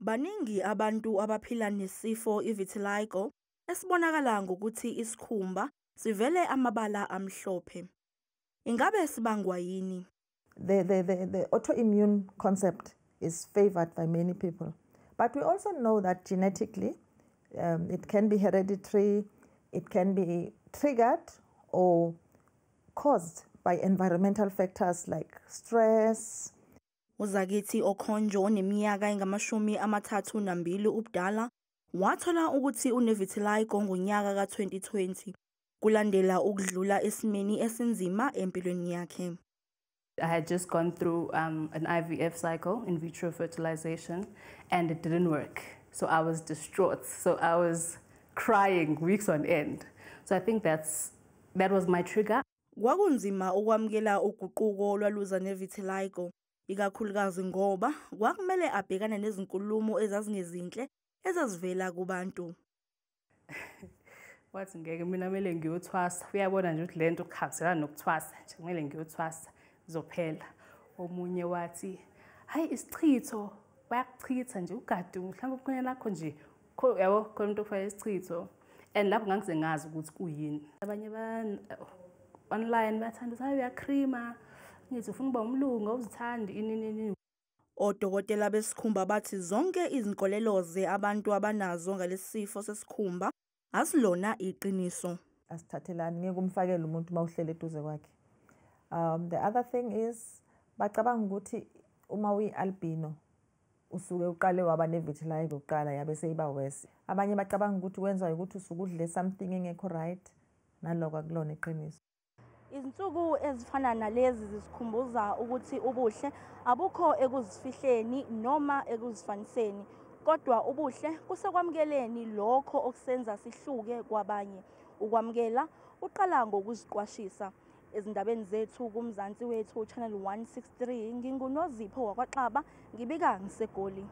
Baningi abantu abaphila nesifo i-vitiligo esibonakala ngokuthi isikhumba sivele amabala amhlophe. Ingabe sibangwa yini? The autoimmune concept is favored by many people. But we also know that genetically, it can be hereditary, it can be triggered or caused by environmental factors like stress. Uzakithi Okonjo oneminyaka engama-32 ubudala wathola ukuthi une-vitiligo ngonyaka ka-2020 kulandela ukudlula esimeni esinzima empilweni yakhe. I had just gone through an IVF cycle, in vitro fertilization, and it didn't work. So I was distraught. So I was crying weeks on end. So I think that was my trigger. Kwakunzima ukwamukela uguquko olwaluza ne-vitiligo, ikakhulukazi ngoba kwakumele abhekane nezinkulumo ezazingezinhle ezazivela kubantu. Wathi ngeke mina kumele ngiyothwasa. Uyabona nje ukuthi le nto kuhambiselana nokuthwasa nje, kumele ngiyothwasa, kuzophela. Omunye wathi, hayi isichitho, bayakuchitha nje ugade mhlawumbe ukhona lakho nje, yabo khona umuntu ofake isichitho. And lapho ngangize ngazi ukuthi kuyini. Abanye online bayathanda ukuthi hayi uyacreama, ngithi ufuna ukuba umlungu awuzithandi ini ini ini. Odokotela besikhumba bathi zonke izinkoleloze abantu abanazo ngalesi sifo sesikhumba asilona iqiniso. Asithathelani, ngeke umfakele umuntu mawuhlele eduze kwakhe. The other thing is bacabanga ukuthi uma uyi-albino usuke uqale waba ne-vitiligo kuqala yabe seyiba worse. Abanye bacabanga ukuthi kwenziwa ukuthi usuke udle something engekho right, naloko akulona iqiniso. Izinsuku ezifana nalezi zisikhumbuza ukuthi ubuhle abukho ekuzifihleni noma ekuzifaniseni, kodwa ubuhle kusekwamukeleni lokho okusenza sihluke kwabanye. Ukwamukela uqala ngokuziqwashisa. Ezindabeni zethu kuMzansi Wethu Channel 163, nginguNozipho wakwaXaba, ngibika ngiseGoli.